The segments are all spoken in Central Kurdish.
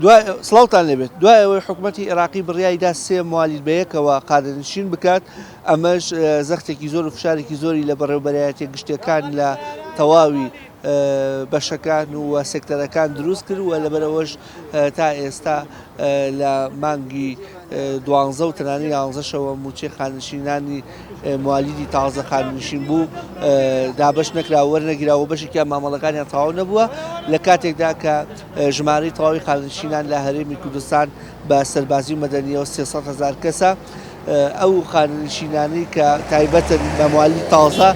دوای سڵاوتان لێبێت دوای ئەوەی حکومەتی عێراقی بڕیاریدا سێ موالیل بەیەکەوە قادەنشین بکات ئەمەش زەختێکی زۆر و فشارێکی زۆری لە بەڕێوبەرایەتیە گشتیەکان لە تەواوی بەشەکان و سێکتەرەکان دروست کرد و لەبەرئەوەش تا ئێستا لە مانگی دوانزە و تەنانەت یانزەشەوە مووچەی خانەنشینانی موالیدی تازە خانەنشین بوو دابەش نەکرا وەرنەگیرا و بەشێکیان مامەڵەکانیان تەواو نەبووە لە کاتێکدا کە ژمارەی تەواوی خانەنشینان لە هەرێمی کوردستان بە سەربازی و مەدەنیەوە 300 هەزار کەسە ئەو خانەنشینانەی کە تایبەتن بە موالیدی تازە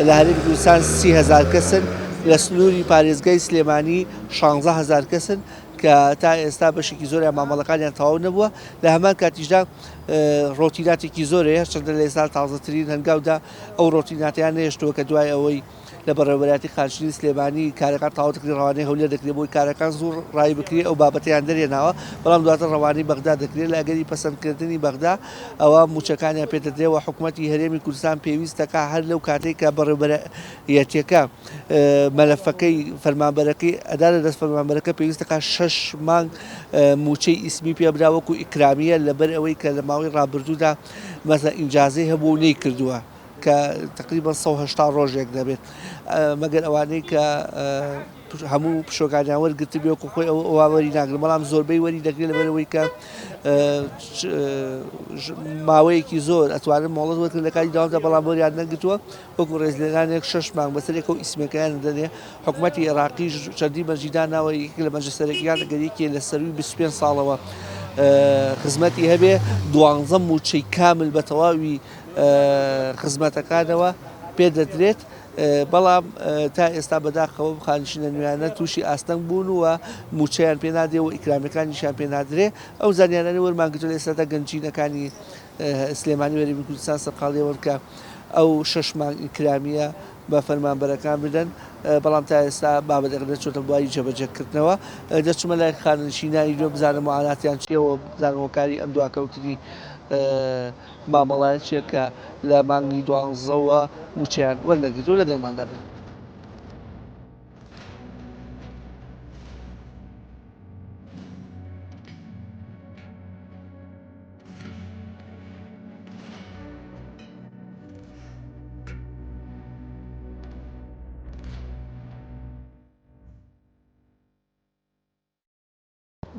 لە هەرێمی کوردستان 30 هەزار کەسن لە سنووری پارێزگای سلێمانی 16 هەزار کەسن کە تا ئێستا بەشێکی زۆریان مامەڵەکانیان تەواو نەبووە، لە هەمان کاتیشدا ڕۆتیناتێکی زۆر هەیە، هەرچەندە لە ئێستا تازەترین هەنگاودا ئەو ڕۆتیناتیان نەهێشتووە کە دوای ئەوەی لە بەڕێوەبەرایەتی خانشینی سلێمانی کارەکان تەواو دەکرێت ڕەوانەی هەولێر دەکرێت بۆی کارەکان زوو ڕایی بکرێت ئەو بابەتەیان دەرهێناوە، بەڵام دواتر ڕەوانەی بەغدا دەکرێت لە ئەگەری پەسەندکردنی بەغدا ئەوا مووچەکانیان پێدەدرێت و حکومەتی هەرێمی کوردستان پێویست دەکات هەر لەو کاتەی کە بەڕێوەبەرایەتیەکە مەلەفەکەی فەرمانبەرەکەی ئەدا لە دەست فەرمانبەرەکە پێویست دەکات شەش مانگ مووچەی ئیسمی پێ برا وەکو ئیکرامیە لەبەر ئەوەی کە لە ماوەی ڕابردوودا مەسەلەن ئینجازەی هەبوو و نەیکردووە کە تقریبا 180 ڕۆژێک دەبێت مەگەر ئەوانەی کە هەموو پشۆکانیان وەرگرتبێ وەکو خۆی ئەو ئەوە وەری ناگرن بەڵام زۆربەی وەری دەگرێت لەبەرەوەی کە ماوەیەکی زۆر ئەتوانن مۆڵەت وەرگرن لە کاتی داوامدا بەڵام وەریان نەگرتووە وەکو ڕێزلێنانێک شەش مانگ بەسەر یەکەوە ئیسمەکەیان دەدەنێ، حکومەتی عێراقیش چەندین مەرجی داناوە، یەکێک لە مەرجە سەرەکییەکان ئەگەر یەکێ لە سەرووی 25 ساڵەوە خزمەتی هەبێ دوانزە مووچەی کامل بە تەواوی خزمەتەکانەوە پێ دەدرێت، بەڵام تا ئێستا بەداخەوە ئەم خانشینە نوێیانە تووشی ئاستەنگ بوون و مووچەیان پێ نادرێ و ئیکرامەکانیشیان پێ نادرێ. ئەو زانیاریانەی وەرمان گرتووە لە ئێستادا گەنجینەکانی سلێمانی و هەرێمی کوردستان سەرقاڵی ئەوەن کە ئەو شەش مانگ ئیکرامییە بە فەرمانبەرەکان بدەن، بەڵام تا ئێستا بابەتەکە نەچۆتە بواری جێبەجێکردنەوە. دەچمە لای خانەنشینانی نوێ بزانم موعاناتیان چییە و بزانم هۆکاری ئەم دواکەوتنی مامەڵەیە چییە کە لە مانگی دوانزەوە مووچەیان وەرنەگرتووە. لەگەڵماندا بن.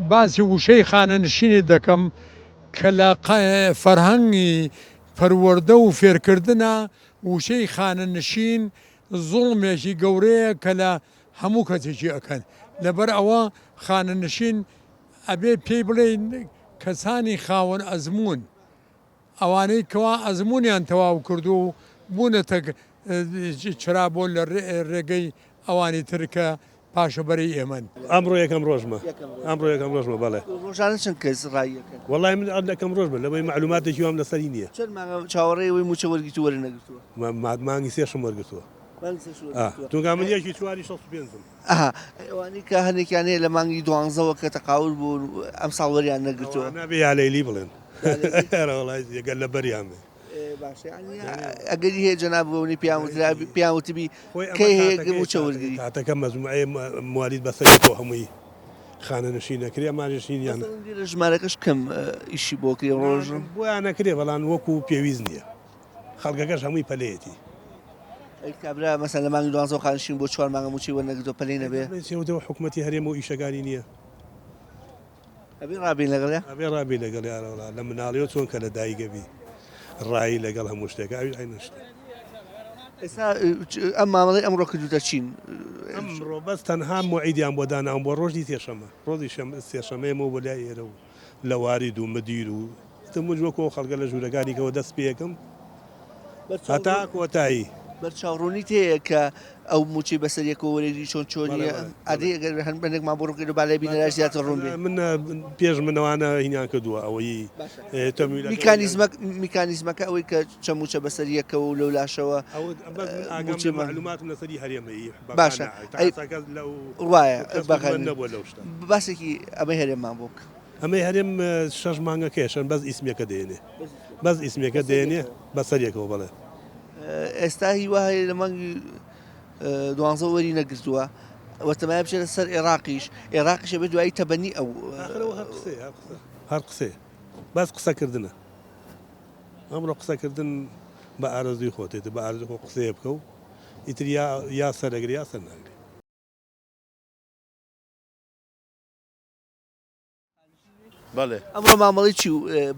باسی وشەی خانەنشینی دەکەم کە لە فەرهەنگی پەروەردە و فێرکردنا وشەی خانەنشین زوڵمێکی گەورەیە کە لە هەموو کەسێکی ئەکەن لەبەر ئەوە خانەنشین ئەبێ پێی بڵێین کەسانی خاوەن ئەزموون، ئەوانەی کەوا ئەزموونیان تەواو کردووە و بوونەتە چرا بۆ لە رێگەی ئەوانی تر کە پاشەبەرەی ئێمەن. ئەمڕۆ یەکەم ڕۆژمە. ئەمڕۆ یەکەم ڕۆژمە بەڵێ. ڕۆژانە چەند کەس ڕای ئەکەن؟ وەڵای من ئەم یەکەم ڕۆژمە لەوەی مەعلوماتێکی وام لەسەری نییە. چەند مانگە چاوەڕێی ئەوەی مووچە وەرگریت و وەرنەگرتووە؟ مانگی سێشم وەرگرتووە. مانگی سێشت وەرگرتووە. چونکە من یەکی چواری شەست و پێنجم. ئەها ئەی ئەوانەی کە هەنێکیان هەیە لە مانگی دوانزەوە کە تەقاول بوون ئەمساڵ وەریان نەگرتووە؟ ئەوانە بێ یا لەیلی بڵێن. ئەرە وەڵای گەر لە بەریان بێ. باشە یانی ئەگەری هەیە جەناب بەونی پێیان وترا پێیان وتبی کەی هەیە مووچە وەرگری؟ کاتەکە مەجموعەیە موالید بەسەر یەکەوە هەمووی خانەنشین ئەکرێ ئەمانیش هینیان. مەسەڵەن لێرە ژمارەکەش کەم ئیشی بۆ کرێ ڕۆژ. بۆیان ئەکرێ بەڵام وەکوو پێویست نییە. خەڵکەکەش هەمووی پەلەیەتی. ئەی کابرا مەسەلەن لە مانگی دوانزەوە خانشین بۆ چوار مانگە مووچەی وەرنەگرتووە پەلەی نەبێ؟ چێوتەوە حکومەتی هەرێم و ئیشەکانی نییە. ئەبێ ڕابین لەگەڵیا؟ ئەبێ ڕابی لەگەڵیا ئەرەوەڵا لە مناڵیەوە چۆن کە لە دایک ئەبی ڕایی لەگەڵ هەموو شتێکە ئەویش عەینەن شتە. ئێستا ئەم مامەڵەی ئەمڕۆ کردووتە چین؟ ئەمڕۆ بەس تەنها موعیدیان بۆ داناوم بۆ ڕۆژی سێشەمە ڕۆژی سێشەمە ئێمەوە بۆ لای ئێرە و لە وارید و مدیر و ئیتر منیش وەکو ئەو خەڵکە لە ژوورەکانی کەوە دەست پێکم هەتا کۆتایی. بەرچاوڕوونیت هەیە کە ئەو مووچەی بەسەر یەکەوە وەرەگری چۆن چۆنیە؟ ئەدی ئەگەر هەن بەندێکمان بۆ ڕوون کەیتەوە با لای بینەرانیش زیاتر ڕوون بێ. من پێش من ئەوانە هینیان کردووە ئەوەی تەمویلەکە میکانیزمەک میکانیزمەکە ئەوەی کە چەند مووچە بەسەر یەکەوە و لەو لاشەوە ئەوە بەس من ئاگام مووچەی لە مانگ مەعلوماتم لەسەری هەرێمە ئی بەغا باشە نا تا ئەی ئێستا کەس لەو وایە کەس بەغا متمەن نەبووە لەو شتە. باسێکی ئەمەی هەرێممان بۆ بکە. ئەمەی هەرێم شەش مانگەکەیە شەن بەس ئیسمیەکە دێنێ بەس ئیسمیەکە دێنێ بەسەر یەکەوە بەڵێ. ئێستا هیوا هەیە لە مانگی دوانزە وەری نەگرتووە. وە تەمایە بچێتە سەر ئێراقیش، ئێراقیش ئەبێ دوایی تەبەنی ئەو. ئاخر ئەوە هەر قسەیە، هەر قسە، هەر قسەیە، بەس قسەکردنە. ئەمڕۆ قسەکردن بە ئارەزووی خۆتێت، بە ئارەزووی خۆ قسەیە بکە و ئیتر یا یا سەرەگرێ یا سەر ناگرێ. بەڵێ. ئەمڕۆ مامەڵەی چی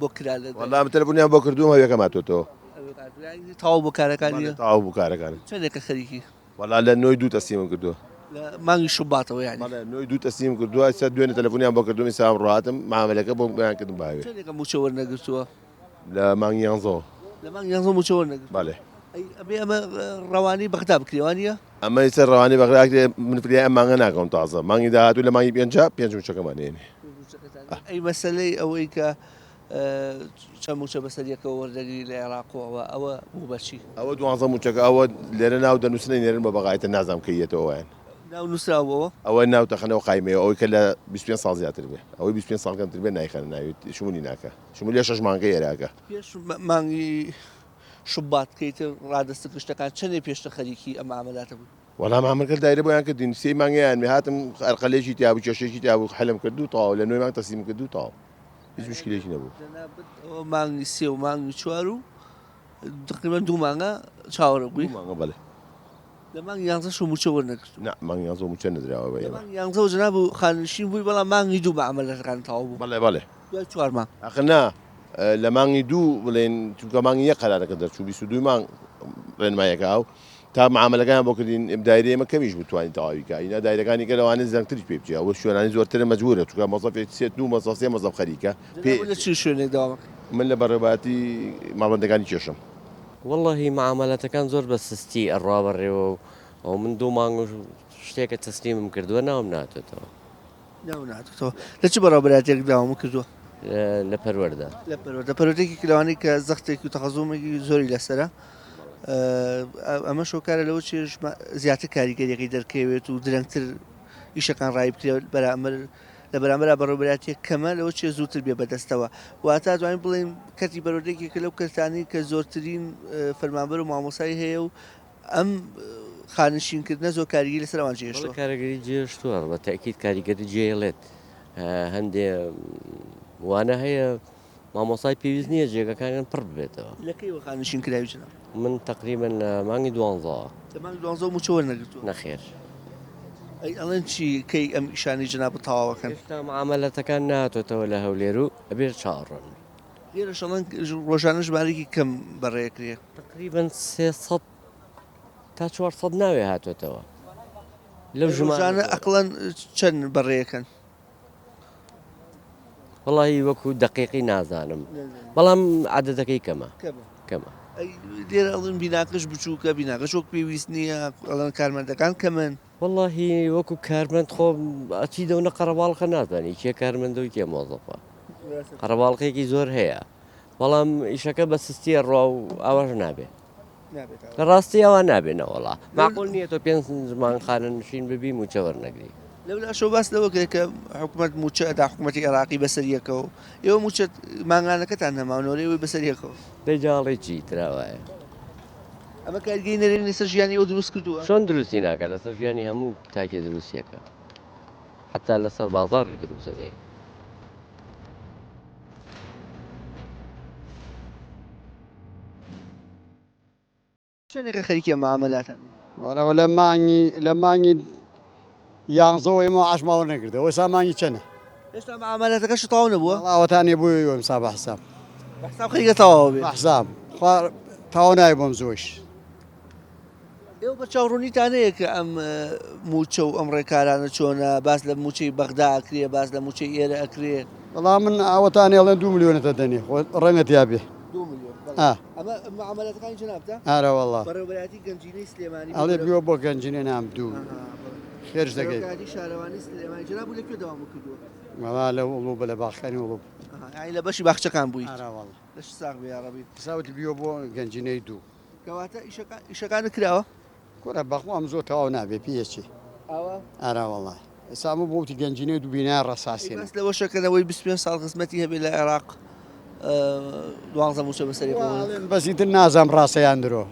بۆ کرا لە وەڵا من تەلەفۆنیان بۆ کردووم هەویەکەم هاتۆتەوە. تەواو بۆ کارەکانی؟ بەڵێ تەواو بوو کارەکانم. چەندێکە خەریکی؟ وەڵا لە نۆی دوو تەسلیمم کردووە. لە مانگی شوباتەوە یانی؟ بەڵێ نۆی دوو تەسلیمم کردووە ئێستا دوێنێ تەلەفۆنیان بۆ کردووم ئێستا ئەمڕۆ هاتم مامەلەکە بۆم بەیان کردم بە هەوێ. چەندێکە مووچە وەرنەگرتووە؟ لە مانگی یانزەوە. لە مانگی یانزەوە مووچە وەرنەگرتووە؟ بەڵێ. ئەی ئەبێ ئەمە ڕەوانەی بەغدا بکرێ وانییە؟ ئەمە ئیتر ڕەوانەی بەغدا ئەکرێ من فریای ئەم مانگە ناکەوم تازە مانگی داهاتوو لە مانگی پێنجا پێنج مووچەکەمان ئێنێ. ئەی مەسەلەی ئەوەی کە چەند مووچە بەسەر یەکەوە وەردەگری لە عێراقەوە ئەوە بوو بە چی؟ ئەوە دوانزە مووچەکە ئەوە لێرە ناو دەنووسن ئەینێرن بۆ بەغا ئیتر نازانم کەی یەتەوە ئەویان. ناو نووسراو بۆوە؟ ئەوە ناو تەخەنەوە قایمەیە ئەوەی کە لە 25 ساڵ زیاتر بێ ئەوەی 25 ساڵ کەمتر بێ نایخەنە ناوی شمولی ناکا شمولی شەش مانگەی ئێراکە. پێش مانگی شوبات کە ئیتر ڕادەستە گشتەکان چەندێ پێشتر خەریکی ئەم مامەلاتە بووی؟ وەڵا مامەکە دایرە بۆیان کردین سێی مانگیان بێ هاتم ئەرقەلێکی تیا بوو کێشەیەکی تیا بوو حەلم کرد و تەواو لە نۆی مانگ تەسلیم کرد و تەواو هیچ مشکلێکی نەبوو. جەنابت ئەوە مانگی سێ و مانگی چوار و تقریبا دوو مانگە چاوەڕێ بووی؟ دوو مانگە بەڵێ. لە مانگی یانزەشەوە مووچە وەرنەگرتووە؟ نا مانگی یانزەوە مووچە نەدراوە بە لە ئێمە. مانگی یانزەوە جەناب خانەنشین بووی بەڵام مانگی دوو مەعامەلەتەکان تەواو بوو. بەڵێ بەڵێ. دوای چوار مانگ. ئاخر نا لە مانگی دوو بڵێن چونکە مانگی یەک قەرارەکە دەرچوو 22 مانگ ڕێنمایەکە و تا معامەلەکەیان بۆ کردین دایرەی ئێمە کەمیش بوو توانی تەواوی کا ئینا دایرەکانی کە لەوانەیە زەنگتریش پێ بچێ ئەوە شوێنانی زۆرترە مەجبورە چونکە مۆزەفێک سێ دوو مۆزەف سێ مۆزەف خەریکە پێ جەناب لە چ شوێنێک دەوام ئەکەی؟ من لە بەڕێوەبەرایەتی ماڵبەندەکانی کێشم. وەڵاهی معامەلاتەکان زۆر بە سستی ئەڕوا بەڕێوە و ئەوە من دوو مانگ و شتێکە تەسلیمم کردووە ناوم نەهاتۆتەوە. ناو نەهاتۆتەوە. لە چ بەڕێوەبەرایەتیەک داوامت کردووە؟ لە پەروەردە. لە پەروەردە. پەروەردە یەکێکە لەوانەی کە زەختێک و تەقەزومێکی زۆری لەسەرە. ئەمەش هۆکارە لەوە چێ زیاتر کاریگەریەکەی دەرکەوێت و درەنگتر ئیشەکان ڕایی بکرێت بەرامبەر لە بەرامبەرا بەڕێوەبەرایەتیەک کەمە لەوە چێ زووتر بێ بەدەستەوە. واتە توانین بڵێین کەرتی پەروەردە یەکێکە لەو کەرتانەی کە زۆرترین فەرمانبەر و مامۆستای هەیە و ئەم خانەنشینکردنە زۆر کاریگەری لەسەر ئەوان بەڵێ جێهێشتووە. کاریگەری جێهێشتووە، بە تەئکید کاریگەری جێهێڵێت. هەندێ وانە هەیە مامۆستای پێویست نییە جێگەکانیان پڕ ببێتەوە. لە کەیوە خانەنشین کراوی جەناب؟ من تەقریبەن لە مانگی دوانزەوە. لە مانگی دوانزەوە مووچە وەرنەگرتووە؟ نەخێر. ئەی ئەڵێن چی کەی ئەم ئیشانەی جەنابت تەواوەکەن؟ هێشتا معامەلەتەکان نەهاتۆتەوە لە هەولێر و ئەبێ چاوەڕوان بین. لێرەش ئەڵێن ڕۆژانە ژمارەیەکی کەم بەڕێکرێ. تەقریبەن 300 تا 400 ناوێ هاتۆتەوە لەو ژمارە ڕۆژانە زۆرە. ئەقڵەن چەند بەڕێکەن؟ وەڵاهی وەکو دەقیقی نازانم بەڵام عەدەدەکەی کەمە کەمە. ئەی لێرە ئەڵێن بیناکەش بچووکە بیناکەش وەک پێویست نییە ئەڵێن کارمەندەکان کەمن. وەڵاهی وەکو کارمەند خۆ ئەچی دەونە قەرەباڵخە نازانی کێ کارمەندە و کێ مۆزەفە قەرەباڵخێکی زۆر هەیە بەڵام ئیشەکە بە سستی ئەڕوا و ئاواش نابێ لە ڕاستی ئەوە نابێ نەوەڵا ماقول نییە تۆ پێنج مانگ خانەنشین ببی مووچە وەرنەگری. لەولاشەوە باس لەوە کرد کە حکومەت مووچە ئەدا حکومەتی عێراقی بەسەر یەکەوە ئێوە مووچە مانگانەکەتان نەماوە نۆرەی ئەوەی بەسەر یەکەوە. دەی جا ئەڵێی چی تر ئاوایە. ئەمە کاریگەری نەرێنی لەسەر ژیانی ئێوە دروست کردووە؟ چۆن دروستی ناکا لەسەر ژیانی هەموو تاکێ دروستیەکا حەتا لەسەر بازاڕیش دروستەکەی. چەندێکە خەریکی ئەم مەعامەلاتەن؟ وەڵا لە مانگی لە مانگی یانزەوە ئێمە عەشمان وەرنەگرتەوە ئێستا مانگی چەنە؟ هێشتا مەعامەلاتەکەش تەواو نەبووە؟ وەڵا ئەوەتانێ بۆیە ئێمسا بە حساب. بە حساب خەریکە تەواو بێ. بە حساب خوا تەواو نایە بۆم زۆیش. ئێوە بەرچاو ڕوونیتان هەیە کە ئەم مووچە و ئەم ڕێکارانە چۆنە؟ باس لە مووچەی بەغدا ئەکرێ، باس لە مووچەی ئێرە ئەکرێ. وەڵا من ئەوەتانێ ئەڵێن دوو ملیۆنت ئەدەنێ خۆ ڕەنگە تیا بێ. دوو ملیۆن بەڵێ. ئا. ئەمە معامەلاتەکانی جەنابتە؟ ئارە وەڵا. بەڕێوەبەرایەتی گەنجینەی سلێمانی. ئەڵێ بیوە بۆ گەنجینە نام دوو. ئەها بەڵێ. خێرش دەگەی. سەرۆکایەتی شارەوانی سلێمانی. جەناب لە کوێ دەوامت کردووە؟ وەڵا لە وڵوبە لە باخەکانی وڵوب. ئەها یانی لە بەشی باخچەکان بوویت. ئارە وەڵا. لەشت ساغ بێ یاڕەبی. حسابت بیوە بۆ گەنجینەی دوو. کەواتە ئیشەکان ئیشەکانت کراوە؟ کورە بەخوا ئەم زۆر تەواو نابێ پێیەچێ. ئاوا؟ ئارا وەڵا ئێستا ئەمە بۆ وتی گەنجینەی دوو بینای ئەی ڕەساسێنە. باس لەوەشە کە نەوەی 25 ساڵ خزمەتی هەبێ لە عێراق دوانزە مووچە بەسەر یەکەوە وا وەرگرن. ئەڵێن بەس ئیتر نازانم ڕاستە یان درۆ.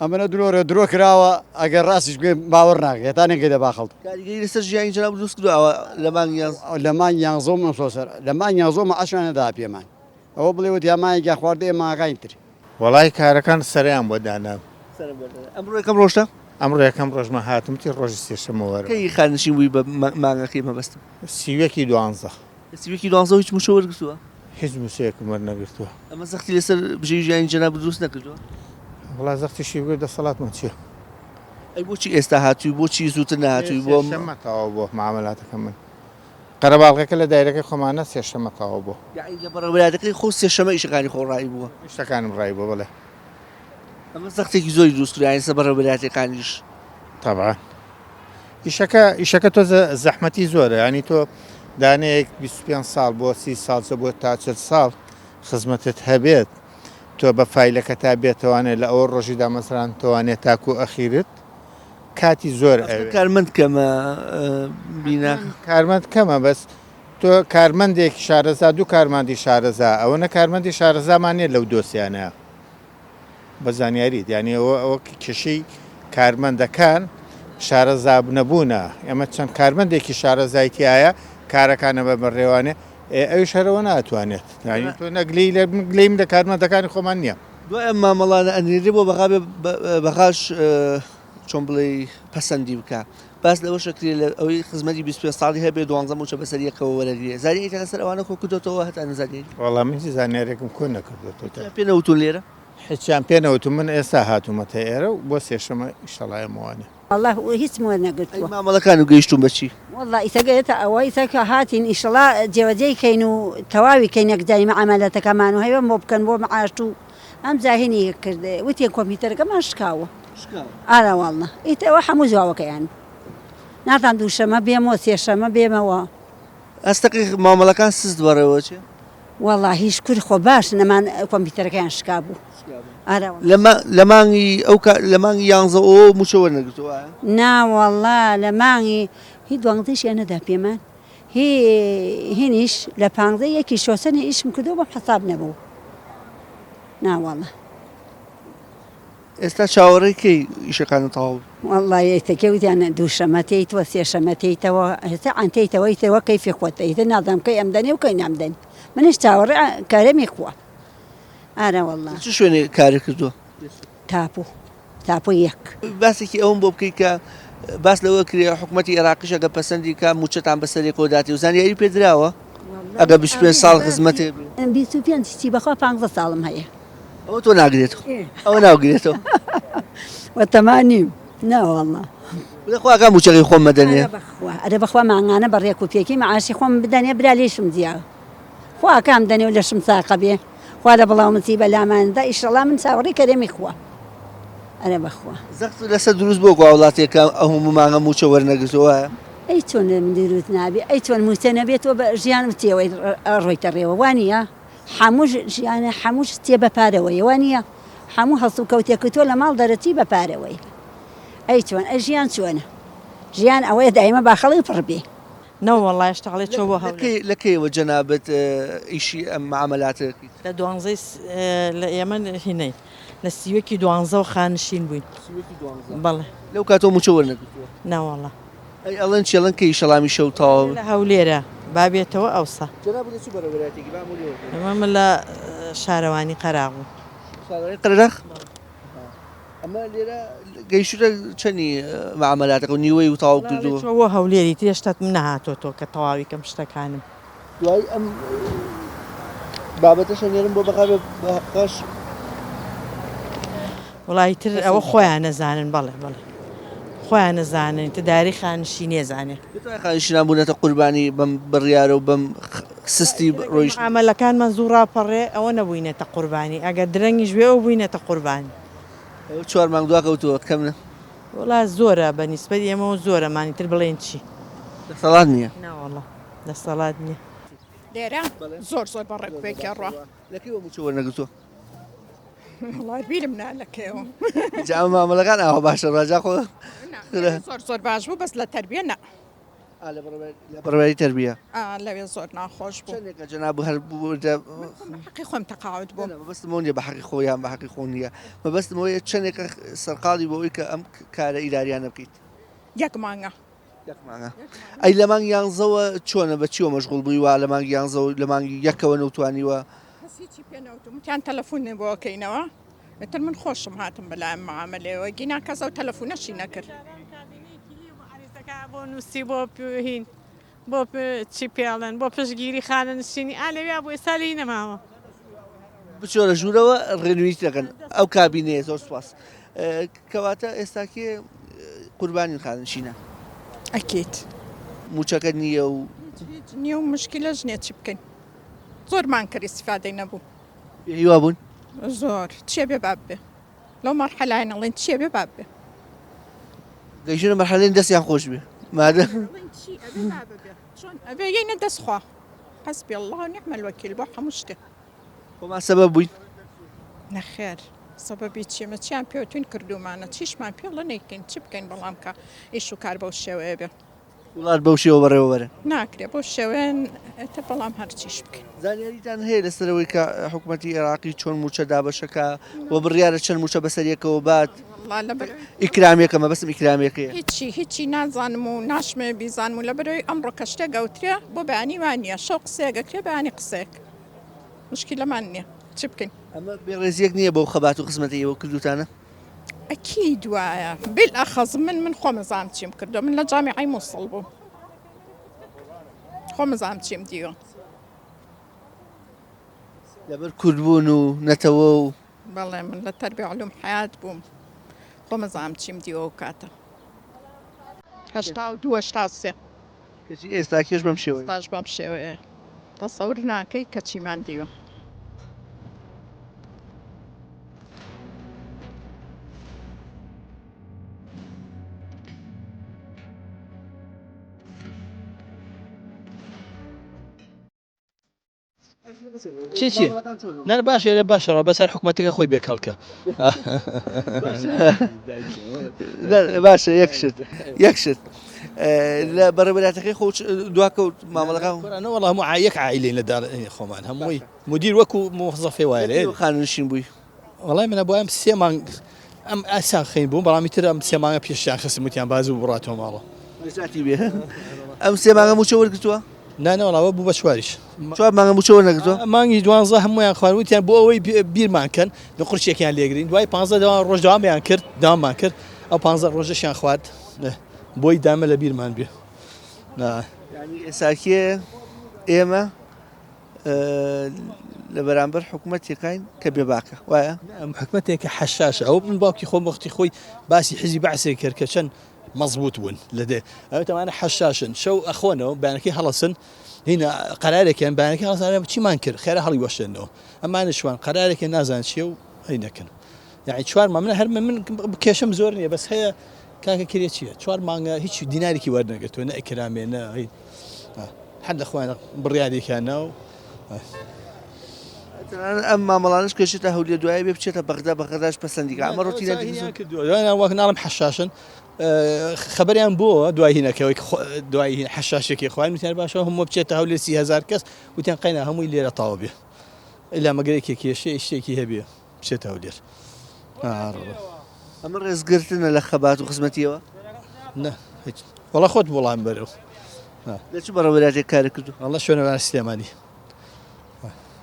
ئەمەە درۆرە درۆ کراوە ئەگەر ڕاستیش بێ باوەڕ ناکرێت هەتا نەگەیتە باخەڵ. کاریگەری لەسەر ژیانی جەناب دروست کردووە ئەوە لە مانگی یانزە. لە مانگی یانزەوە من سۆسەر لە مانگی یانزەوە مەعاشیان نەدا پێمان ئەوە بڵێ وتیان مانگێکیان خواردە ئێ مانگەکانی تر. وەڵای کارەکان سەرەیان بۆ دانام. سەرم بۆ دانا. ئەمڕۆ یەکەم ڕۆژتە؟ ئەمڕۆ یەکەم ڕۆژمە هاتم وتی ڕۆژی سێشەممە وەرەوە. کەی خانەنشین بووی بە مانگەکەی مەبەستم؟ سیویەکی دوانزە. لە سیویەکی دوانزەوە هیچ مووچە وەرگرتووە؟ هیچ مووچەیەکم وەرنەگرتووە. ئەمە زەختی لەسەر بژێوی ژیانی جەنابت دروست نەکردووە؟ وەڵا زەختیشی بگرێت دەسەڵاتمان چییە؟ ئەی بۆچی ئێستا هاتووی؟ بۆچی زووتر نەهاتووی؟ بۆ سێشەممە تەواو بووە مەعامەلاتەکەم من. قەرەباڵغەکە لە دایرەکەی خۆمانە سێشەممە تەواو بووە. یەعنی لە بەڕێوەبەرایەتەکەی خۆت سێشەممە ئیشەکانی خۆ ڕایی بووە؟ ئیشەکانم ڕایی بووە بەڵێ. ئەمە زەختێکی زۆری دروست کردووە یانی لەسەر بەڕێوەبەرایەتیەکانیش. تەبعەن. ئیشەکە ئیشەکە تۆزە زەحمەتی زۆرە یانی تۆ دانەیەک 25 ساڵ بۆ 30 ساڵ چە بۆ تا 40 ساڵ خزمەتت هەبێت تۆ بە فایلەکە تا بێتوانێت لە ئەوە ڕۆژی دامەزران توانێت تاکو ئەخیرت کاتی زۆر ئەوێ. کارمەند کەمە بینا. کارمەند کەمە بەس تۆ کارمەندێکی شارەزا دوو کارماندی شارەزا ئەوەنە کارمەندی شارەزامان نیە لەو دۆسیانە. بە زانیاریت یانی ئەوە ئەوە کێشەی کارمەندەکان شارەزا نەبوونە ئێمە چەند کارمەندێکی شارەزای تایە کارەکانە بە بەڕێوانێ ئەویش هەرەوە ناتوانێت یانی تۆ نەگلەی لە گلەیم لە کارمەندەکانی خۆمان نییە. دوای ئەم مامەڵانە ئەنێرێ بۆ بەغا بێ بەغاش چۆن بڵێی پەسەندی بکا باس لەوەش ئەکرێ لە ئەوەی خزمەتی 25 ساڵی هەبێ دوانزە مووچە بەسەر یەکەوە وەرەگرێ زانیاریتان لەسەر ئەوانە کۆ کردۆتەوە هەتا نەزانیاری؟ وەڵا من هیچ زانیاریەکم کۆ نەکردۆتەوە. هیچیان پێ نەوتوون لێرە؟ هیچیان پێ نەوتوون من ئێستا هاتوومەتە ئێرە و بۆ سێشەمە ئیشەڵا ئێمەوانێ. وەڵا هیچم وەرنەگرتووە. ئەی مامەڵەکانو گەیشتوون بە چی؟ وەڵا ئیسە گەیەتە ئەوە ئیسە کە هاتین ئیشەڵا جێوەجێی کەین و تەواوی کەین یەکجاری مەعامەلەتەکەمان و هەیوەم بۆ بکەن بۆ معاش و ئەمجا هینی کرد وتیان کۆمپیوتەرەکەمان شکاوە. ئارە واللە ئیتر ئەوە حەموو جوابەکەیان بوو ناتان دووشەمە بێمەوە سێشەمە بێمەوە. ئەستەقی مامەڵەکان سست بەڕێوە چێ؟ وەڵاهی شکور خۆ باش نەمان کۆمپیوتەرەکەیان شکا بوو ئارە واللە. لە مانگی ئەو کا لە مانگی یانزە ئەوە مووچە وەرنەگرتووە وایە؟ نا وەڵا لە مانگی هی دوانزەیشیان نەدا پێمان هی هینیش لە پانزەی یەکی شۆسەنێ ئیشم کردووە بۆم حەساب نەبوو نا وەڵا. ئێستا چاوەڕێی کەی ئیشەکانت تەواو بن؟ وەڵڵا ئێستا کێ وتیان دووشەمە تێیتوە سێشەمە تێیتەوە ئێستا عەن تێیتەوە ئیتر وەک کەیفی خۆتە ئیتر نازانم کەی ئەمدەنێ و کەی نامدەنێ منیش چاوەڕێ کەرەمی خوا ئارە وەڵڵا. لە چ شوێنێک کارت کردووە؟ تاپۆ تاپۆی یەک. باسێکی ئەوەم بۆ بکەی کە باس لەوە کرێ حکومەتی ئێراقیش ئەگەر پەسەندی کا مووچەتان بەسەرێکەوە داتێ و زانیاری پێ دراوە ئەگەر 25 ساڵ خزمەتێ بێ؟ 25 چی بەخوا پانزە ساڵم هەیە. ئەوە تۆ ناگرێتەوە ئەوە ناگرێتەوە وەتەما نیم ناوەڵا خواکە موچەکەی خۆم مەدەنێ ئەرە بەخوا مانگانە بە ڕێک و پێکی معاشی خۆم بدەنێ برا لێشم جیا خواکام دەنێ و لەشم ساقە بێ خوا لە بڵاو مسی بەلاماندا ئیشەڵا من چاوەڕێی کەرەمی خوا ئەرە بەخوا زەخت لەسەر دروست بۆ هاوڵاتیەکە ئەو هەموو مانگە موچە وەرنەگرتووە وایە؟ ئەی چۆن من دروست نابێ ئەی چۆن موچە نەبێت تۆ بە ژیان و تێوەی ڕۆیتە ڕێوە وانە حەموو ژیانە حەموو شتێ بە پارەوەیە وانیە حەموو هەڵسوکەوتێک تۆ لە ماڵ دەرەچی بە پارەوەیە ئەی چۆن ئەی ژیان چۆنە ژیان ئەوەیە دایمە باخەڵی پڕ بێ. نەوەڵا هێشتا ئەڵێ چۆ بۆ هەولێر. لە کەیەوە جەنابت ئیشی ئەم مەعامەلاتە دەکەیت؟ لە دوانزەی لە ئێمە هینەین لە سیوەکی دوانزەوە خانشین بووین. سیوەکی دوانزە؟ بەڵێ. لەو کاتەوە مووچە وەرنەگرتووە؟ نەوەڵا. ئەی ئەڵێن چی ئەڵێن کەی شەڵامی شەو تەواو. لە هەولێرە با بێتەوە ئەوسا. جەنابت لە چ بەڕێوەبەرایەتیەکی با ئەمە لێوە بکەین. من لە شارەوانی قەراغ بووم. شارەوانی قەرەداغ؟ ئەمە لێرە گەیشتوتە چەنی مەعامەلاتەکە و نیوەی و تەواو کردووە؟ چووە بۆ هەولێری تر هێشتا نەهاتۆتەوە کە تەواوی کەم شتەکانم. دوای ئەم بابەتەش ئەنێرم بۆ بەغا بێ بەغاش. وەڵا ئیتر ئەوە خۆیان ئەزانن بەڵێ بەڵێ خۆیان ئەزانن ئیتر دایرەی خانشینی ئەزانێ. پێت وایە خانشینان بوونەتە قوربانی بەم بڕیارە و بەم سستی ڕۆیشتنە؟ مەعامەلەکانمان زوو ڕاپەڕێ ئەوە نەبووینەتە قوربانی ئەگەر درەنگیش بێ ئەوە بووینەتە قوربانی. ئەوە چوار مانگ دواکەوتووە کەم نە؟ وەڵا زۆرە بە نیسبەت ئێمەوە زۆرە مان ئیتر بڵێین چی. دەسەڵات نییە. نەوەڵا دەسەڵات نییە. لێرە زۆر زۆر بە ڕێک و پێکی ئەڕوا. لە کەیوە مووچە وەرنەگرتووە؟ وەڵا بیرم نا لە کەیەوە. جا ئەم مامەڵەکان ئاوا باشە ڕا جا خۆ زۆر زۆر باش بوو بەس لە تەربیە نا. ئا لە بەڕێوەبەری تەربیە. ئا لەوێ زۆر ناخۆش بوو. چەندێکە جەناب هەر بوویتە. من خۆم بە حەقی خۆم تەقاعود بووم. نا مەبەستم ئەوە نییە بە حەقی خۆ یان بە حەقی خۆ نییە مەبەستم ئەوەیە چەندێکە سەرقاڵی بۆ ئەوەی کە ئەم کارە ئیداریانە بکەیت؟ یەک مانگە. یەک مانگە. ئەی لە مانگی یانزەوە چۆنە بە چیوە مەشغوڵ بووی وا لە مانگی یانزەوە لە مانگی یەکەوە نەوتوانیوە؟ کەس هیچی پێ نەوتم وتیان تەلەفونێ بۆ ئەکەینەوە ئیتر من خۆشم هاتم بەلایم معامەلەیەوە گینا کەس ئەو تەلەفونەشی نەکرد. بۆ نووسی بۆ هین بۆ چی پێڵێن بۆ پشتگیری خانەنشینی ئا لەویا بوو ئێستا لێی نەماوە. بچۆرە ژوورەوە ڕێنویت دەکەن ئەو کابینەیە زۆر سوپاس کەواتە ئێستا کێ قوربانین خانەنشینە؟ ئەکید. مووچەکە نییە و. هیچ نییە و مشکیلەش نییە چی بکەین زۆرمان کرد ئیستیفادەی نەبوو. بێ هیوا بوون؟ زۆر چیە بێ با ببێ لەو مەرحەلایە نەڵێن چیە بێ با ببێ. گەیشتنە مەرحەلەی دەستیان خۆش بێ مادە. ئەڵێن چی ئەبێ با ببێ چۆن ئەبێ یەینە دەست خوا حسبی اللە و نعم الوکیل بۆ هەموو شتێ. خۆمان سەبەب بووین؟ نەخێر سەبەبی چی ئێمە چیان پێوتوین کردوومانە چیشمان پێڵە نەیکەین چ بکەین بەڵام کە ئیش و کار بەو شێوەیە بێ. وڵات بەو شێوە بەڕێوە بەرن؟ ناکرێ بەو شێوەیە ئێتر بەڵام هەرچیش بکەین. زانیاریتان هەیە لەسەر ئەوەی کە حکومەتی عێراقی چۆن مووچە دابەشەکا و بڕیارە چەند مووچە بەسەر یەکەوە بات؟ وەڵا لەبەر. ئیکرامیەکە مەبەستم ئیکرامیەکەیە. هیچی هیچی نازانم و ناشمەوێ بیزانم و لەبەرئەوەی ئەمڕۆ کە شتێک ئەوترێ بۆ بەیانی وا نییە شەو قسەیەک ئەکرێ بەیانی قسەیەک موشکیلەمان نییە چ بکەین. ئەمە بێڕێزیەک نییە بەو خەبات و خزمەتەی ئێوە کردووتانە؟ ئەکید وایە بیلئەخەز من من خۆم ئەزانم چیم کردوە من لە جامیعەی موسڵ بووم خۆم ئەزانم چیم دیوە. لەبەر کورد بوون و نەتەوە و. بەڵێ من لە تەربیە علوم حیات بووم خۆم ئەزانم چیم دیوە ئەو کاتە. 82 83. کەچی ئێستاکێش بەم شێوەیە. ئێستاش بەم شێوەیە تەسەور ناکەی کە چیمان دیوە. چی چی نە باش ئێرە باشەڕە بەسەر حکوومەتەکە خۆی بێ کەڵکە باشە یەک شت یەک شت لە بەڕێوەبەرایەتەکەی خۆ دواکەوت مامەڵەکان وەڵا هەموو یەک عائیلەین لە دار خۆمان هەمووی مدیر وەکو مۆزەفێ وایە لێ خانەنشین بووی وەڵای منە بۆ ئەم سێ مانگ ئەم ئاسان خین بووم بەڵامی تر ئەم سێ مانگە پێشیان خستم وتیان بازوو بڕاتەوە ماڵە نەجاتی بێ ئەم سێ مانگە مووچە وەرگرتووە نا نا وەڵا بوو بە چواریش چوار مانگە مووچە وەرنەگرتووە مانگی دوانزە هەموویان خوارد وتیان بۆ ئەوەی بیرمان کەن لە قورچێکیان لێگرین دوای پانزە دەوام ڕۆژ دەوامیان کرد دەوامان کرد ئەو پانزە ڕۆژەشیان خوارد بۆی دامە لە بیرمان بێ نا یانی ئێساکێ ئێمە لە بەرامبەر حکومەتێکین کە بێباکە وایە؟ ئەم حکومەتێکە حەشاشە ئەو من باوکی خۆم وەختی خۆی باسی حیزی بەعسێک کرد کە چەند مەزبوط بوون لە دێ ئەوە تەمانە حەشاشن شەو ئەخۆنەوە بەیانەکەی هەڵەسن هینا قەرارێکیان بەیانەکەی هەڵەسن چیمان کرد خێرا هەڵی وەشێنەوە ئەمانە شوان قەرارێکیان نازان چییە و هەی نەکەن یعنی چوار مانگ من هەر من من کێشەم زۆر نییە بەس هەیە کاکە کرێ چییە چوار مانگە هیچ دینارێکی وەرنەگرتووە نە ئیکرامێ نە هەر لە خۆیان بڕیارێکیان نا و تەنانەت ئەم مامەڵانەش کە چێتە هەولێر دوایی بێ بچێتە بەغدا بەغداش پەسەندی کە ئەمە ڕۆتینە هینیان کردووە دوای وەک ناڵم حەشاشن خەبەریان بۆ دوای هینەکەەوەی دوای هین حەشاشێکی خۆیان وتیان باشە هەموو بچێتە هەولێر 30000 کەس وتیان قەینا هەمووی لێرە تاوە بێ ئیلا مەگەرێکی کێشەی شتێکی هەبێ بچێتە هەولێر ئەمە ڕێزگرتنە لە خەبات و خزمەتیەوە؟ نا هیچ وەڵا خۆت وەڵام بەرەو لە چ بەڕێوەبەرایەتێک کارت کردو؟ وەڵا شوێنەوار سلێمانی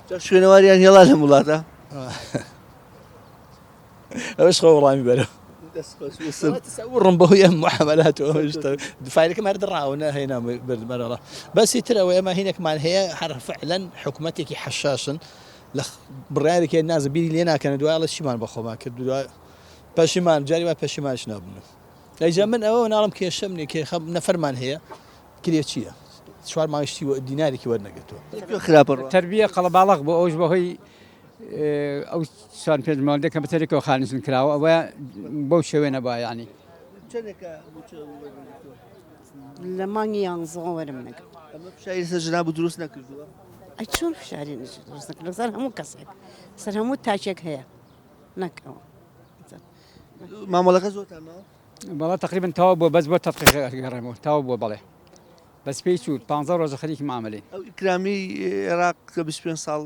جا شوێنەواریان هێڵا لەم وڵاتە؟ ئەوەش خۆ وەڵامی بەرەو ڕم بەهۆی ئەم معاملاتەوە فایلەکەم هەر دڕاوە نە هێنا بردمەرەوە بەسی تر ئەوە ئێمە هینێکمان هەیە هەر فعلەن حکوومەتێکی حەشاشن لە بڕیارێک هەیە نازم بیری لێ ناکەنە دوای ئەڵێ چیمان بە خۆمان کرد دوای پەشیمان جاری وای پەشیمانش نابن ئەیجا من ئەوە ناڵم کێشەم نییە کێ خەم نەفەرمان هەیە کرێ چییە چوار مانگشتی دینارێکی وەرنەگرتووە خراپە تربیە قەڵەباڵغ بۆ ئەوش بەهۆی ئەو چوار پێنج مادە کە بەتەرێکەوە خانشن کراوە ئەوە بەو شێوەیە نەبا یعنی لە مانگی یانزەوە وەرم نەگرت ئەمە فشاری لەسەر جەنابت دروست نەکردووە؟ ئەی چۆن فشاری دروست نەکرد لەسەر هەموو کەسێک لەسەر هەموو تاکێک هەیە نەک ئەوە مامەڵەکە زۆرتان ماوە؟ بەڵێ تقریبا تەواو بووە بەس بۆ تەدقیق گەڕێمەوە تەواو بووە بەڵێ. بەس پێی چوو پانزە ڕۆژە خەریکی معامەلەین. ئەو ئیکرامیەی عێراق کە 25 ساڵ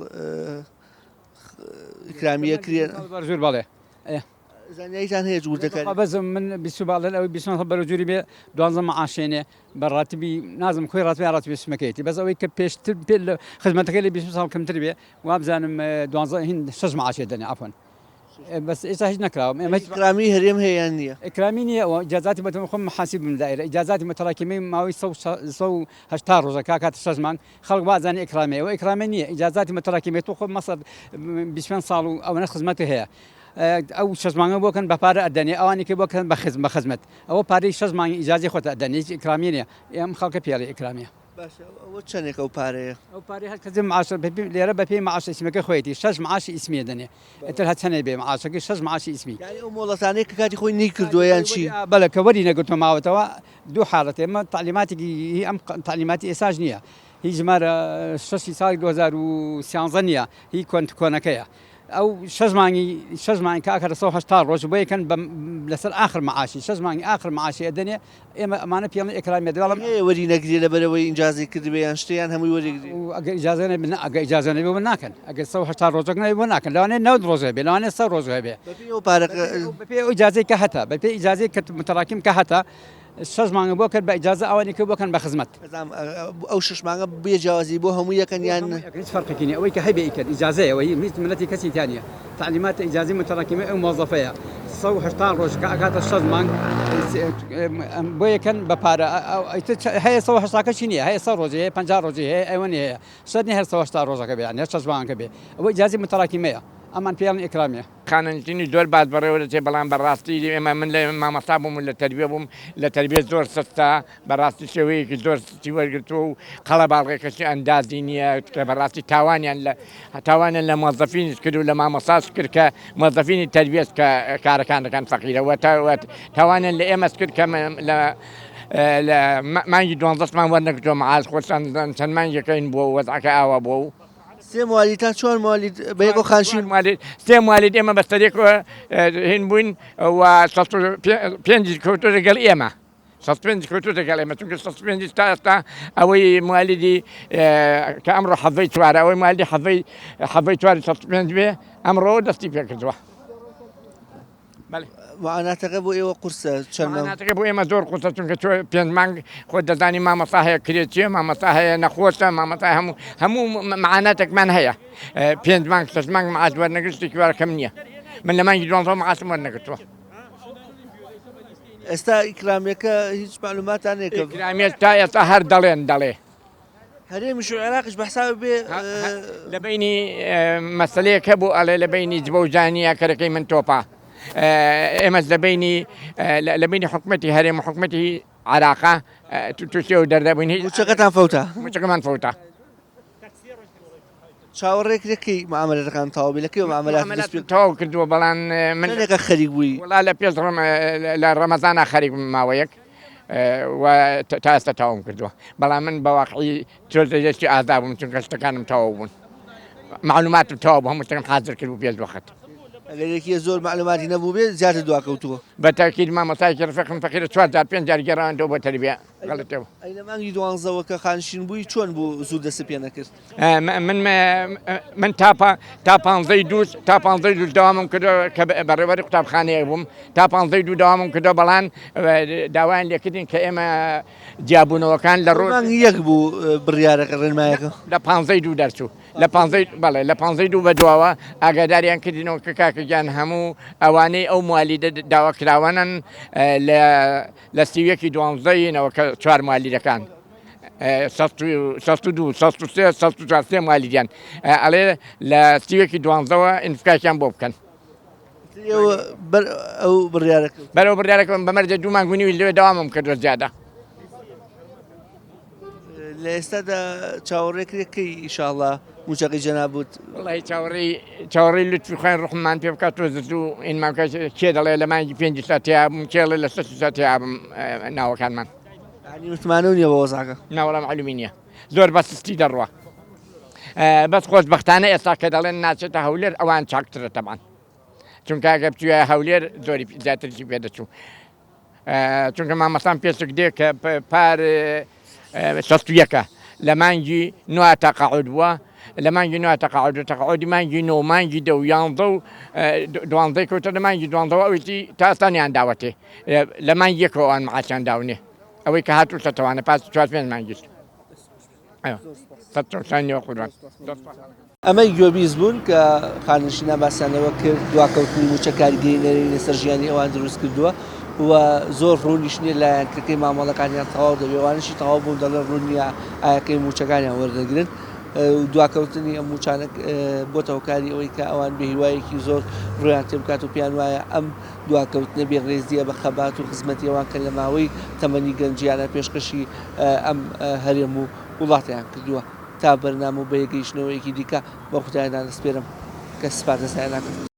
ئیکرامیە کرێ بەرژوور بەڵێ زانیاریتان هەیە وردەکاری بەس من بیست و باڵێن ئەوەی 25 ساڵ بەرەو جووری بێ دوانزە معاشێنێ بە ڕاتبی نازم خۆی ڕاتبی ڕاتبی سمەکەیەتی بەس ئەوەی کە پێشتر پێ لە خزمەتەکەی لە 20 ساڵ کەمتر بێ وابزانم دوانزە هین شەش معاشێ دەنێ عەفوەن بەس ئێستا هیچ نەکراوە ئێمە هیچ ئیکرامی هەرێم هەیە یان نییە؟ ئیکرامی نییە و ئیجازاتی بەتەم خۆم محاسیبم دایرە ئیجازاتی متراکمەی ماوەی 180 ڕۆژە کاکاتە شەش مانگ خەڵک وازانێ ئیکرامیە ئەوە ئیکرامیە نییە ئیجازاتی متراکمەی تۆ خۆ مەسەر 25 ساڵ و ئەوەنە خزمەت هەیە ئەو شەش مانگە بۆ کەن بە پارە ئەدەنێ ئەوانی کە بۆ کەن بە خزم بە خزمەت ئەوە پارەی شەش مانگی ئیجازی خۆتە ئەدەنێ هیچ ئیکرامیە نییە ئەم خەڵکە پێڵێ ئیکرامیە. باشە ئەوە چەنێکە ئەو پارەیە؟ ئەو پارەیە هەر کەسێ معاش بە پێی لێرە بە پێی معاش ئیسمەکەی خۆیەتی شەش معاشی ئیسمیە دەنێ ئیتر هەر چەنێ بێ معاشەکەی شەش معاشی ئیسمی. یانی ئەو مۆڵەتانەی کە کاتی خۆی نەیکردووە یان چی؟ بەڵێ کە وەری نەگرتووە ماوەتەوە دوو حاڵەت ئێمە تەعلیماتێکی هی ئەم تەعلیماتی ئێستاش نییە هی ژمارە شەشی ساڵی 2013 نییە هی کۆن کۆنەکەیە ئەو شەش مانگی شەش مانگ کە ئاکاتە 180 ڕۆژ بۆ یەکەن بە لەسەر ئاخر معاشی شەش مانگی ئاخر معاشی ئەدەنێ ئێمە ئەمانە پێڵێن ئێکرامیە بەڵام هەیە وەری نەگرێ لەبەرئەوەی ئینجازەی کردبێ یان شتێ یان هەمووی وەری گرێ؟ ئەگەر ئیجازە نەبێ نا ئەگەر ئیجازە نەبێ بۆ ناکەن ئەگەر 180 ڕۆژەک نەبێ بۆ ناکەن لەوانەیە 90 ڕۆژ هەبێ لەوانەیە 100 ڕۆژ هەبێ بەپێی ئەو پارەکە بەپێی ئەو ئیجازەی کە هەتە بەپێی ئیجازەی کە متراکم کە هەتە شەش مانگە بۆ کرد بە ئیجازە ئەوانی کرد بۆ کەن بە خزمەت. ئەزانم ئەو شەش مانگە بێ جیاوازی بۆ هەموو یەکەن یان. هیچ فەرقێکی نیە ئەوەی کە هەیبێ ئیکەن ئیجازەیە ئەوە هیچ منەتی کەسی تیا نیە تەعلیماتە ئیجازەی متراکمەی ئەو مۆزەفەیە 180 ڕۆژ کە ئەکاتە شەش مانگ بۆ یەکەن بە پارە ئیتر هەیە 180 کەشی نیە هەیە 100 ڕۆژی هەیە 50 ڕۆژی هەیە ئەوەنی هەیە شەرت نیە هەر 180 ڕۆژەکە بێ یان هەر شەش مانگەکە بێ ئەوە ئیجازەی متراکمەیە ئەمان پێیان ئیکرامیە. خانەنشینی زۆر باش بەڕێوە دەچێت بەڵام بەڕاستی ئێمە من لە مامۆستا بووم و لە تەربیە بووم لە تەربیە زۆر سستە بەڕاستی شێوەیەکی زۆر سستی وەرگرتووە و قەڵەباڵغەکەشی ئەندازی نییە کە بەڕاستی تاوانیان لە تاوانیان لە مۆزەفینیش کرد و لە مامۆستاش کرد کە مۆزەفینی تەربیەش کە کارەکان دەکەن فەقیرە و تاوانیان لە ئێمەش کرد کە لە لە مانگی دوانزەشمان وەرنەگرتووە معاش خۆ چەند مانگێکەین بووە وەزعەکە ئاوا بووە و سێ موالید تا چوار موالید بە یەکەوە خانشین موالید سێ موالید ئێمە بە سەرێکەوە هین بووین و پێنج کەوتۆ لەگەڵ ئێمە 65 کەوتۆ لەگەڵ ئێمە چونکە 65 تا ئێستا ئەوەی موالیدی کە ئەمڕۆ حەڤەی چوارە ئەوەی موالیدی حەڤەی حەڤەی چواری 65 بێ ئەمڕۆ دەستی پێکردووە. معاناتەکە بۆ ئێوە قورسە چەند معاناتەکە بۆ ئێمە زۆر قورسە چونکە تۆ پێنج مانگ خۆت دەزانی مامۆستا هەیە کرێچیە مامۆستا هەیە نەخۆشە مامۆستا هەموو هەموو معاناتێکمان هەیە پێنج مانگ شەش مانگ معاش وەرنەگرت شتێکی وارە کەم نییە من لە مانگی دوانزە معاشم وەرنەگرتووە. ئێستا ئیکرامیەکە هیچ معلوماتان نییە کە ئیکرامیە تا ئێستا هەر دەڵێن دەڵێ هەرێمیش و عێراقیش بە حساب بێ لە بینی مەسلەیەک هەبوو ئەڵێ لە بینی جبە و جانیە کەرەکەی من تۆپا ئێمەش لە بینی لە بینی حکومەتی هەرێم و حکومەتی عراقا تووشی ئەو دەردە بووین هیچ موچەکەتان فەوتا موچەکەمان فەوتا چاوەڕێ کرێ کەی معاملەتەکان تەواو بێ لە کەی معاملات دەست پێ تەواو کردووە بەڵام من چەندێکە خەریک بووی وەڵا لە پێش لە ڕەمەزانا خەریک بووم ماوەیەک و تا ئێستا تەواوم کردووە بەڵام من بە واقعی تۆزێکی ئازا بووم چونکە شتەکانم تەواو بوون معلوماتم تەواو بوو هەموو شتێکم حازر کرد بوو پێش وەخت ئەگەر یەکێ زۆر معلوماتی نەبوو بێ زیاتر دواکەوتووە بە تاکید مامۆستایەکی ڕفیقم فەقیرە چوار جار پێنج جار گێڕاوەتەوە بۆ تەربیە غەڵەتە ئەی لە مانگی دوانزەوە کە خانشین بووی چۆن بوو زوو دەست پێ نەکرد؟ من من تا تا پانزەی دوو تا پانزەی دوو داوامم کردو کە بەڕێوەری قوتابخانەیەک بووم تا پانزەی دوو داوامم کردو بەڵام داوایان لێکردین کە ئێمە جیابوونەوەکان لە ڕۆژ مانگی یەک بوو بڕیارەکە ڕێنمایەکە لە پانزەی دوو دەرچوو لە پانزەی بەڵێ لە پانزەی دوو بە دواوە ئاگاداریان کردینەوە کە کاکە گیان هەموو ئەوانەی ئەو موالیدە داواکراوانن لە لە 31 ی دوانزەینەوە کە چوار موالیدەکان 62 63 64 سێ موالیدیان ئەڵێ لە 31 ی دوانزەوە ئینفکاکیان بۆ بکەن بەر ئەو بڕیارە بەرەو بڕیارەکەم بەمەرجە دوو مانگ و نیوی لەوێ دەوامم کردوە زیادە. لە ئێستادا چاوەڕێ کرێ کەی ئیشاڵا موچەکەی جەنابت؟ وەڵی چاوەڕێی چاوەڕێی لوتفی خوای ڕوحممان پێ بکات تۆ زوو ئینمان بکات کێ دەڵێ لە مانگی پێنجی سا تیابم کێ دەڵێ لە شەشی سا تیابم ناوەکانمان. یانی متمانەو نییە بە وەزعەکە؟ ناوەڵا معلومی نییە زۆر بە سستی دەڕوا بەس خۆشبەختانە ئێستا کە دەڵێن ناچێتە هەولێر ئەوان چاکترە تەبان چونکە ئەگەر بچوویە هەولێر زۆری زیاترشی پێ دەچوو. چونکە مامەسام پێشک دێ کە پار 61ە لە مانگی نۆ تەقاعود بووە لە مانگی نۆ تەقاعود و تەقاعودی مانگی نۆ و مانگی دە و یانزە و دوانزەی کەوتە لە مانگی دوانزەوە ئەویتی تا ئێستا نیان داوەتێ لە مانگی یەکەوە ئەوان معاشیان داونێ ئەوەی کە هاتووشەتەوانە پاس چوار پێنج مانگیش قوربان. ئەمەی گوێبیست بوون کە خانەنشینان باسیان لەوە کرد دواکەوتنی مووچە کاریگەری نەرێنی لەسەر ژیانی ئەوان دروست کردووە و زۆر ڕوونیش نییە لایەنکەکەی مامەڵەکانیان تەواو دەبێت ئەوانەشی تەواو بوون دەڵێن ڕوون نییە ئایا کەی مووچەکانیان وەردەگرن و دواکەوتنی ئەم مووچانە بۆتە هۆکاری ئەوەی کە ئەوان بێهیوایەکی زۆر ڕوویان تێبکات و پێیان وایە ئەم دواکەوتنە بێڕێزییە بە خەبات و خزمەتی ئەوان کە لە ماوەی تەمەنی گەنجیانە پێشکەشی ئەم هەرێم و وڵاتەیان کردووە. تا بەرنامە و بەیەکگەیشتنەوەیەکی دیکە بە خودایان دەسپێرم کە سپاردە زایە ناکەم.